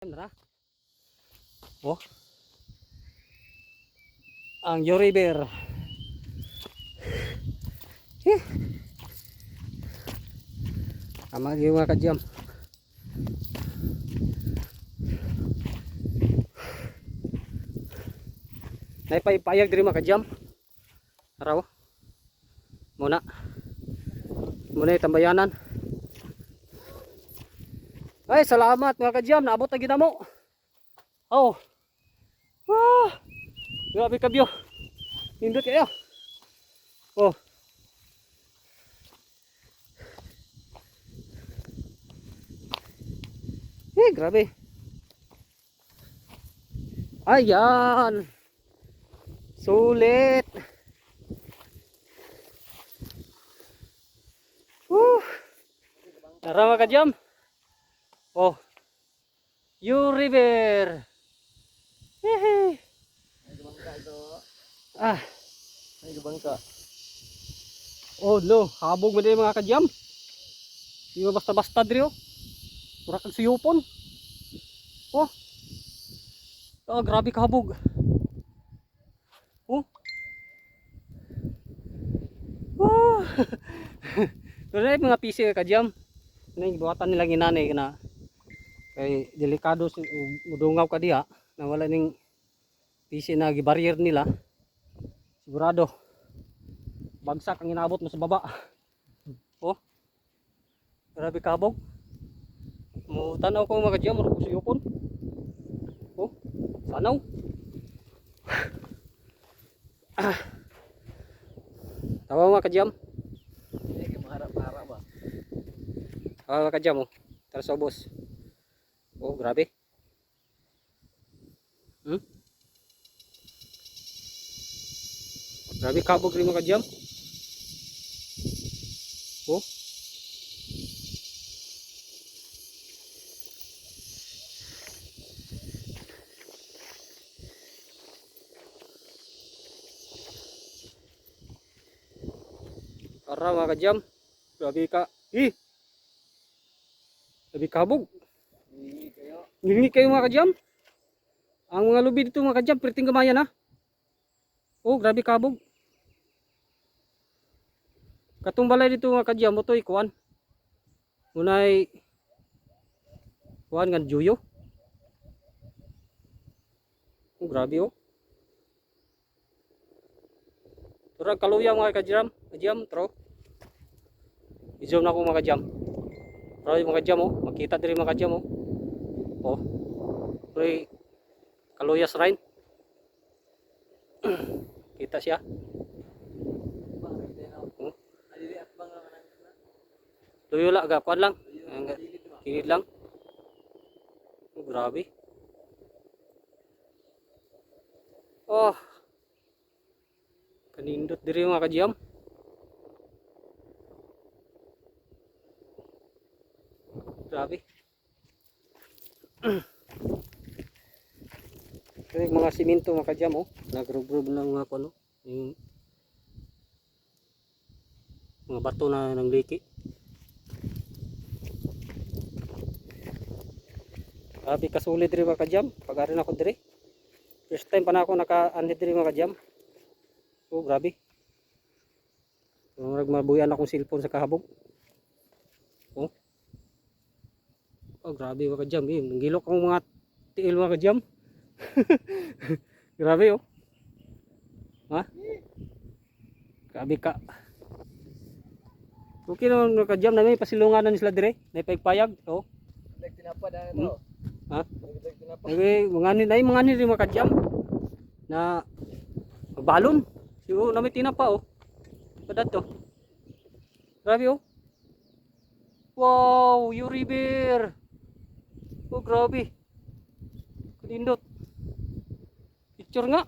Ra. Oh. Ang Yo River. Eh. Tama yung mga kadyam. Naipayag diri, mga kadyam. Araw. Muna. Muna yung tambayanan. Ay, salamat, mga kadyam. Naabot na gid mo. Oh. Ah. Grabe kabyo. Nindot kayo. Oh. Eh, grabe. Ayan. Sulit. Woo. Tara, mga kadyam. Oh. Yu River. Hehe. May gabangka ito. Ah. May gabangka. Oh no, habog mo din, mga kadyam. Di ba basta-basta diri oh. Mura kag suyupon. Oh. Oh, grabe kahabog. Oh. Oh. Pero na mga PC, kadyam. Ano yung buhatan nilang inanay na kay delikado si mudungaw ka diha na wala ning PC na gibarrier nila. Sigurado bagsak ang inabot mo sa baba. Oh. Grabe kabog. Mo tanaw ko, mga kadyam, murag ko suyupon. Oh, sanaw. Ah. Tawa, mga kadyam. Hindi ka maharap-harap ba? Tawa, mga kadyam oh. Tara sa ubos. Oh, grabe. Grabe kabog rin, mga kadyam. Oh. Tara, mga kadyam. Grabe ka. Eh! Grabe kabog. Hindi kayo. Ngilingi kayo, mga kadyam. Ang mga lubi dito, mga kadyam, perting gamayan ha. Oh, grabe kabog. Katong balay dito, mga kadyam, mo to'y kuan. Unay kuan nga juyo. Oh, grabe oh. Turag kaluya, mga kadyam, kadyam, tro. I-zoom na ako, mga kadyam. Tro, mga kadyam oh, makita diri, mga kadyam oh. Oh. Pre Kaluya Shrine. Kita siya. Bang, hindi na. Oh. Alili at bang naman ang na. Luyo la ga kuan lang. Ang Gilid ba? Kilid lang. Oh, grabe. Oh. Kanindot diri, mga kadyam. Grabe. Kaya yung mga simento, mga kadyam oh, nagrub-rub ng mga kuno, yung mga bato na ng liki. Grabe kasulit diri, mga kadyam. Pag-ari na ako diri. First time pa na ako naka-anhi diri, mga kadyam. Oh, grabe. Murag mabuyan akong cellphone sa kahabog. Oh. Oh, grabe, mga kadyam. Eh, nanggilok ang mga tiil, mga kadyam. Grabe oh. Ha? Grabe ka. Okay naman, mga kadyam, na may pasilunganan sila dire. Naipagpayag. Oh. Nagtinapa na ito. Ha? Nagtinapa. Ay, mga ni ay mga ni rin, mga kadyam na balon. Siguro na may tinapa oh. Padat to. Grabe oh. Wow, Yu River. Oh, grabe. Kanindot. Picture nga.